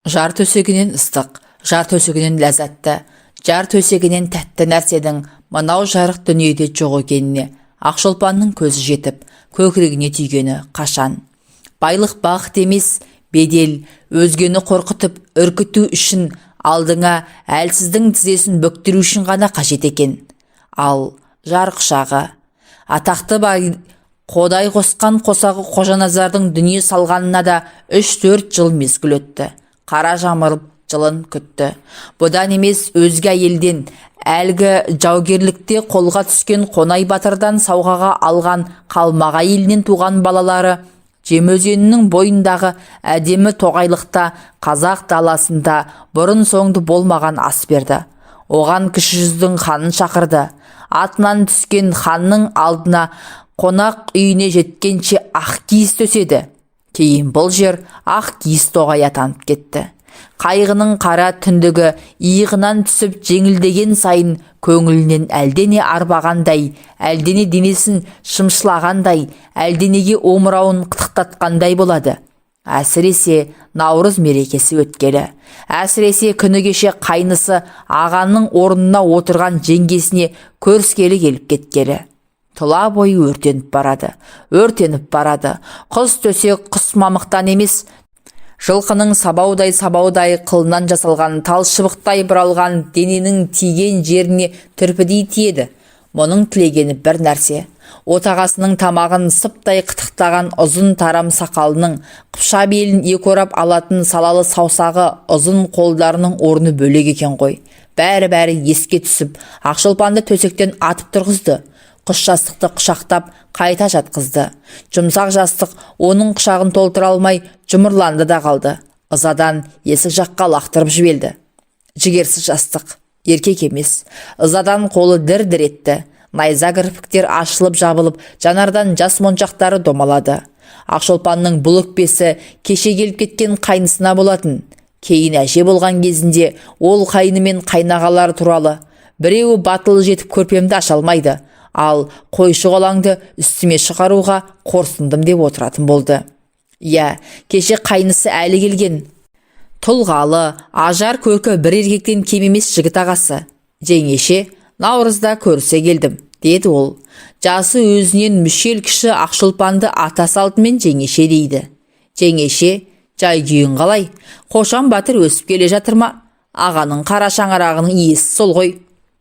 Жар төсегінен ыстық, жар төсегінен ләззатты, жар төсегінен тәтті нәрсенің мынау жарық дүниеде жоқ екеніне Ақшолпанның көзі жетіп, көкірегіне түйгені қашан. Байлық бақыт емес, бедел, өзгені қорқытып, үркіту үшін, алдыңа әлсіздің тізесін бүктіру үшін ғана қажет екен. Ал жар құшағы. Атақты бай Қодай қосқан қосағы Қожаназардың дүние салғанына да 3-4 жыл мезгіл өтті. Қара жамырып жылын күтті. Бұдан емес, өзге әйелден, әлгі жаугерлікте қолға түскен Қонай батырдан сауғаға алған қалмақ әйелінен туған балалары Жем өзенінің бойындағы әдемі тоғайлықта, қазақ даласында бұрын-соңды болмаған ас берді. Оған Кіші жүздің ханын шақырды. Атынан түскен ханның алдына қонақ үйіне жеткенше ақ киіз төседі. Кейін бұл жер Ақ киіз тоғай атанып кетті. Қайғының қара түндігі иығынан түсіп жеңілдеген сайын көңілінен әлдене арбағандай, әлдене денесін шымшылағандай, әлденеге омырауын қытықтатқандай болады. Әсіресе Наурыз мерекесі өткелі. Әсіресе күні кеше қайнысы ағаның орнына отырған жеңгесіне көріскелі келіп кеткелі. Тұла бойы өртеніп барады, өртеніп барады. Құс төсек құс мамықтан емес, жылқының сабаудай-сабаудай қылынан жасалған, тал шыбықтай бұралған, дененің тиген жеріне түрпідей тиеді. Мұның тілегені бір нәрсе: отағасының тамағын сыптай қытықтаған ұзын тарам сақалының, қыпша белін екі орап алатын салалы саусағы, ұзын қолдарының орны бөлек екен ғой. Бәрі-бәрі еске түсіп, Ақшолпанды төсектен атып тұрғызды. Құс жастықты құшақтап қайта жатқызды. Жұмсақ жастық оның құшағын толтыра алмай жұмырланды да қалды. Ызадан есік жаққа лақтырып жіберді. Жігерсіз жастық, еркек емес. Ызадан қолы дір-дір етті. Найза кірпіктер ашылып жабылып, жанардан жас моншақтары домалады. Ақшолпанның бұл өкпесі кеше келіп кеткен қайнысына болатын. Кейін әже болған кезінде ол қайны мен қайнағалары туралы: «Біреуі батылы жетіп көрпемді аша алмайды, ал қойшы қолаңды үстіме шығаруға қорсындым», – деп отыратын болды. Иә, кеше қайнысы әлі келген. Тұлғалы, ажар көркі бір еркектен кем емес жігіт ағасы. «Жеңеше, Наурызда көрісе келдім», – деді ол. Жасы өзінен мүшел кіші Ақшолпанды ата салтымен жеңеше дейді. «Жеңеше, жай күйің қалай? Қошан батыр өсіп келе жатыр ма? Ағаның қара шаңырағының иесі сол ғой».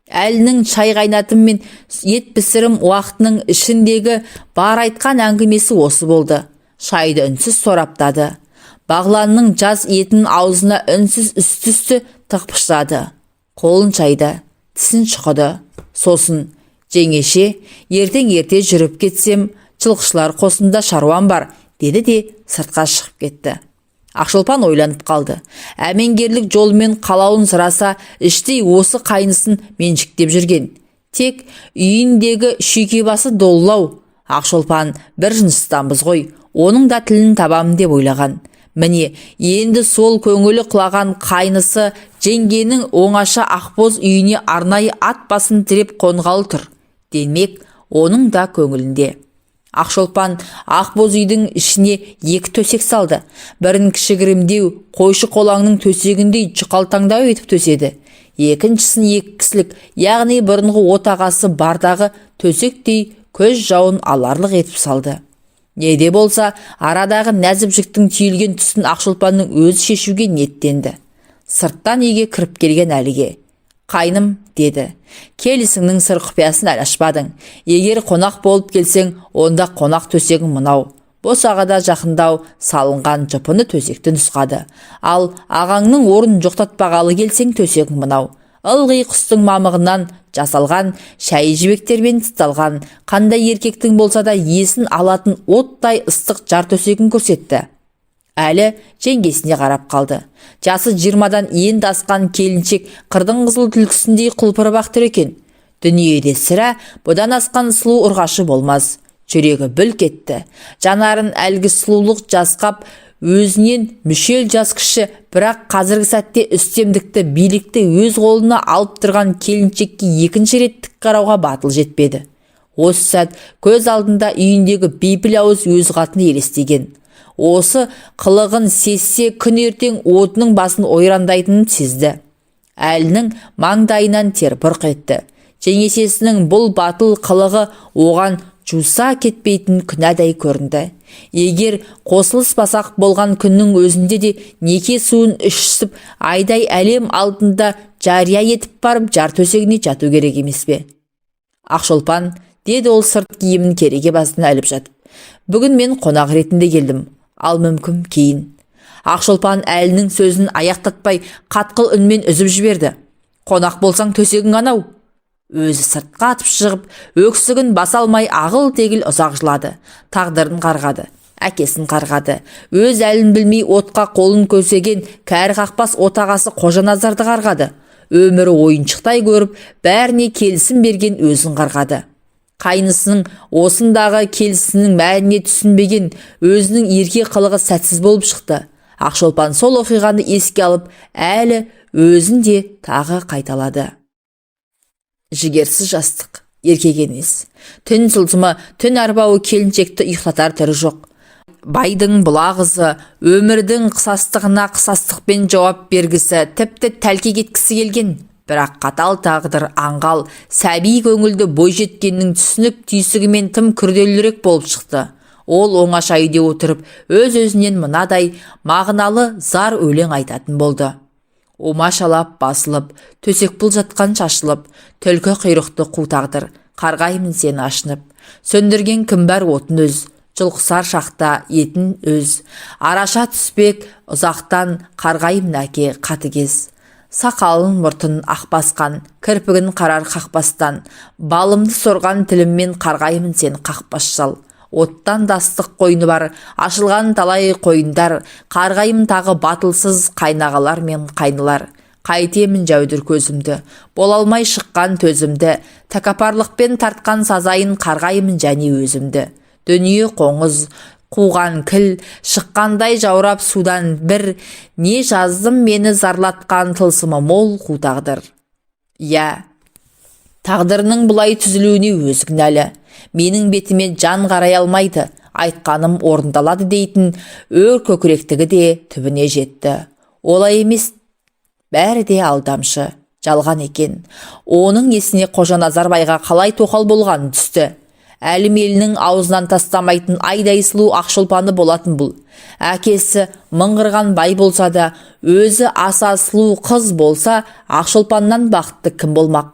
Әлінің шай қайнатым мен ет пісірім уақытының ішіндегі бар айтқан әңгімесі осы болды. Шайды үнсіз сораптады. Бағланның жас етін аузына үнсіз үсті-үсті тықпыштады. Қолын шайды, тісін шұқыды. Сосын: «Жеңеше, ертең ерте жүріп кетсем, жылқышылар қосында шаруам бар», – деді де сыртқа шығып кетті. Ақшолпан ойланып қалды. Әмеңгерлік жолмен қалауын сұраса, іштей осы қайнысын меншіктеп жүрген. Тек үйіндегі шүйкебасы долылау. Ақшолпан бір жыныстанбыз ғой, оның да тілін табамын деп ойлаған. Міне, енді сол көңілі құлаған қайнысы жеңгенің оңаша ақбоз үйіне арнайы ат басын тіреп қонғалы тұр. Демек, оның да көңілінде. Ақшолпан ақбоз үйдің ішіне екі төсек салды. Бірін кішігірімдеу, қойшы қолаңның төсегіндей жұқалтаңдау етіп төседі. Екіншісін екі кісілік, яғни бұрынғы отағасы бардағы төсектей көз жауын аларлық етіп салды. Не де болса, арадағы нәзік жіктің түйілген тұсын Ақшолпанның өзі шешуге ниеттенді. Сырттан үйге кіріп келген Әліге: «Қайным, – деді, – келісіңнің сыр құпиясын әлі ашпадың. Егер қонақ болып келсең, онда қонақ төсегің мынау», – босағада жақындау салынған жұпыны төсекті нұсқады. «Ал ағаңның орнын жоқтатпағалы келсең, төсегің мынау. Ылғи құстың мамығынан жасалған, шәйі жібектермен тысталған, қандай еркектің болса да есін алатын оттай ыстық жар төсегін көрсетті. Әлі жеңгесіне қарап қалды. Жасы 20-дан енді асқан келіншек қырдың қызыл түлкісіндей құлпырып ақ тұр екен. Дүниеде сірә бұдан асқан сұлу ұрғашы болмас. Жүрегі бүлк етті. Жанарын әлгі сұлулық жасқап, өзінен мүшел жас кіші, бірақ қазіргі сәтте үстемдікті, билікті өз қолына алып тұрған келіншекке екінші рет тік қарауға батыл жетпеді. Осы сәт көз алдында үйіндегі бейпіл ауыз өз қатыны елестеген. Осы қылығын сезсе, күн ертең отының басын ойрандайтынын сезді. Әлінің маңдайынан тер бұрқ етті. Жеңешесінің бұл батыл қылығы оған жуса кетпейтін күнәдай көрінді. Егер қосылыспасақ болған күннің өзінде де неке суын ішісіп, айдай әлем алдында жария етіп барып жар төсегіне жату керек емес пе? Ақшолпан, деді ол сырт киімін кереге басына іліп жатып. Бүгін мен қонақ ретінде келдім, ал мүмкін кейін. Ақшолпан Әлінің сөзін аяқтатпай қатқыл үнмен үзіп жіберді. Қонақ болсаң төсегің анау. Өзі сыртқа атып шығып, өксігін баса алмай ағыл-тегіл ұзақ жылады. Тағдырын қарғады, әкесін қарғады. Өз әлін білмей отқа қолын көсеген кәрі қақпас отағасы Қожаназарды қарғады. Өмірі ойыншықтай көріп, бәріне келісім берген өзін қарғады. Қайнысының осындағы келісінің мәніне түсінбеген өзінің ерке қылығы сәтсіз болып шықты. Ақшолпан сол оқиғаны еске алып, әлі өзін де тағы қайталады. Жігерсіз жастық, еркек емес. Түн сылсымы, түн арбауы келіншекті ұйықтатар түрі жоқ. Байдың бұла қызы өмірдің қысастығына қысастықпен жауап бергісі, тіпті тәлкек еткісі келген. Бірақ қатал тағдыр аңғал, сәби көңілді бойжеткеннің түсінік түйсігімен тым күрделірек болып шықты. Ол оңаша үйде отырып, өз-өзінен мынадай мағыналы зар өлең айтатын болды. Омашалап басылып, төсек пұл жатқан шашылып, түлкі құйрықты қу тағдыр, қарғаймын сені ашынып. Сөндірген кім бар отын өз, жұлқысар шақта етін өз. Араша түспек ұзақтан қарғаймын әке қатыгез. Сақалын мұртын ақ басқан, кірпігін қарар қақпастан, балымды сорған тіліммен қарғаймын сені қақпас шал. Оттан да ыстық қойны бар, ашылған талай қойындар, қарғаймын тағы батылсыз қайнағалар мен қайнылар. Қайтемін жәудір көзімді, бола алмай шыққан төзімді, тәкаппарлықпен тартқан сазайын қарғаймын және өзімді. Дүние қоңыз, қуған кіл, шыққандай жаурап судан бір, не жаздым мені зарлатқан тылсымы мол қу тағдыр. Иә, тағдырының бұлай түзілуіне өзі кінәлі. Менің бетіме жан қарай алмайды, айтқаным орындалады дейтін өр көкіректігі де түбіне жетті. Олай емес, бәрі де алдамшы, жалған екен. Оның есіне Қожаназар байға қалай тоқал болғанын түсті. Әлім елінің аузынан тастамайтын айдай сұлу Ақшолпаны болатын бұл. Әкесі мыңғырған бай болса да, өзі аса сұлу қыз болса, Ақшолпаннан бақытты кім болмақ?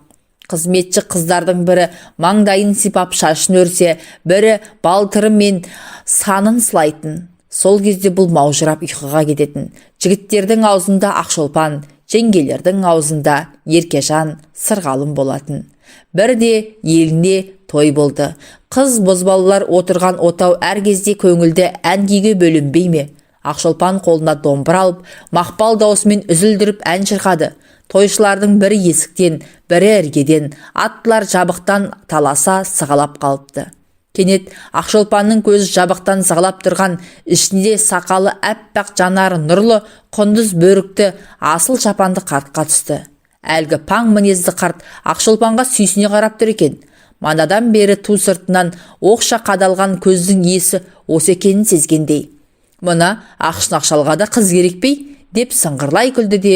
Қызметші қыздардың бірі маңдайын сипап шашын өрсе, бірі балтыры мен санын сылайтын. Сол кезде бұл маужырап ұйқыға кететін. Жігіттердің аузында Ақшолпан, жеңгелердің аузында Еркежан, Сырғалым болатын. Бірде еліне той болды. Қыз бозбалалар отырған отау әр кезде көңілді ән күйге бөленбей ме? Ақшолпан қолына домбыра алып, мақпал даусымен үзілдіріп ән шырқады. Тойшылардың бірі есіктен, бірі іргеден, аттылар жабықтан таласа сығалап қалыпты. Кенет Ақшолпанның көзі жабықтан сығалап тұрған, ішінде сақалы әппақ, жанары нұрлы, құндыз бөрікті, асыл шапанды қартқа түсті. Әлгі паң мінезді қарт Ақшолпанға сүйсіне қарап тұр екен. Манадан бері ту сыртынан оқша қадалған көздің иесі осы екенін сезгендей. Мына ақшынақ шалға да қыз керек пе, деп сыңғырлай күлді де,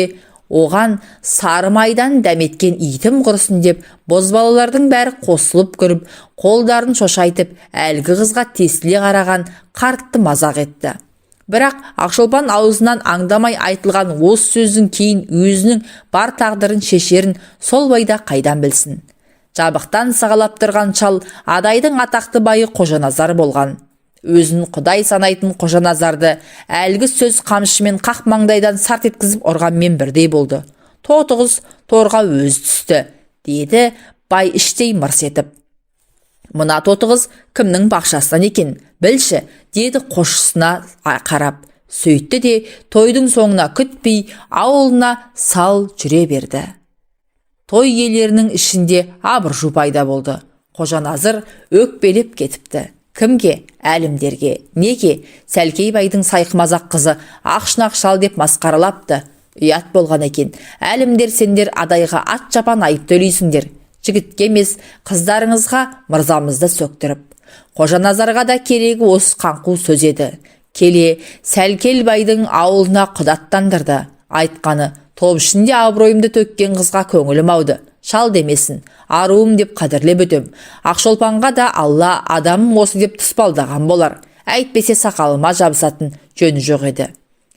оған сары майдан дәметкен итім құрысын деп бозбалалардың бәрі қосылып күліп, қолдарын шошайтып, әлгі қызға тесіле қараған қартты мазақ етті. Бірақ Ақшолпан аузынан аңдамай айтылған осы сөздің кейін өзінің бар тағдырын шешерін сол бойда қайдан білсін. Жабықтан сығалап тұрған шал Адайдың атақты байы Қожаназар болған. Өзін құдай санайтын Қожаназарды әлгі сөз қамшымен қақ маңдайдан сарт еткізіп ұрғанмен бірдей болды. Тоты құс торға өзі түсті, деді бай іштей мырс етіп. Мына тотықыз кімнің бақшасынан екен, білші, деді қосшысына қарап. Сөйтті де тойдың соңына күтпей ауылына сал жүре берді. Той иелерінің ішінде абыржу пайда болды. Қожаназар өкпелеп кетіпті. Кімге? Әлімдерге. Неге? Сәлкей байдың сайқымазақ қызы ақшынақ шал деп масқаралапты. Ұят болған екен. Әлімдер, сендер Адайға ат жапан айып төлейсіңдер. Жігітке емес, қыздарыңызға мырзамызды сөктіріп. Қожаназарға да керегі осы қаңқу сөз еді. Келе Сәлкел байдың ауылына құдаттандырды. Айтқаны: топ ішінде абыройымды төккен қызға көңілім ауды. Шал демесін, аруым деп қадірлеп өтем. Ақшолпанға да Алла адамым осы деп тұспалдаған болар. Әйтпесе сақалыма жабысатын жөні жоқ еді.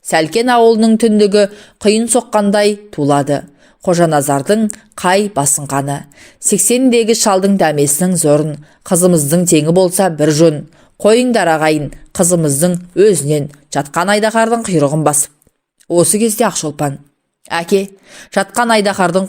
Сәлкен ауылының түндігі құйын соққандай тулады. Қожаназардың қай басынғаны. 80-дегі шалдың дәмесінің зорын, қызымыздың теңі болса бір жөн. Қойыңдар, ағайын, қызымыздың өзінен жатқан айдаһардың құйрығын басып. Осы кезде Ақшолпан: «Әке, жатқан айдаһардың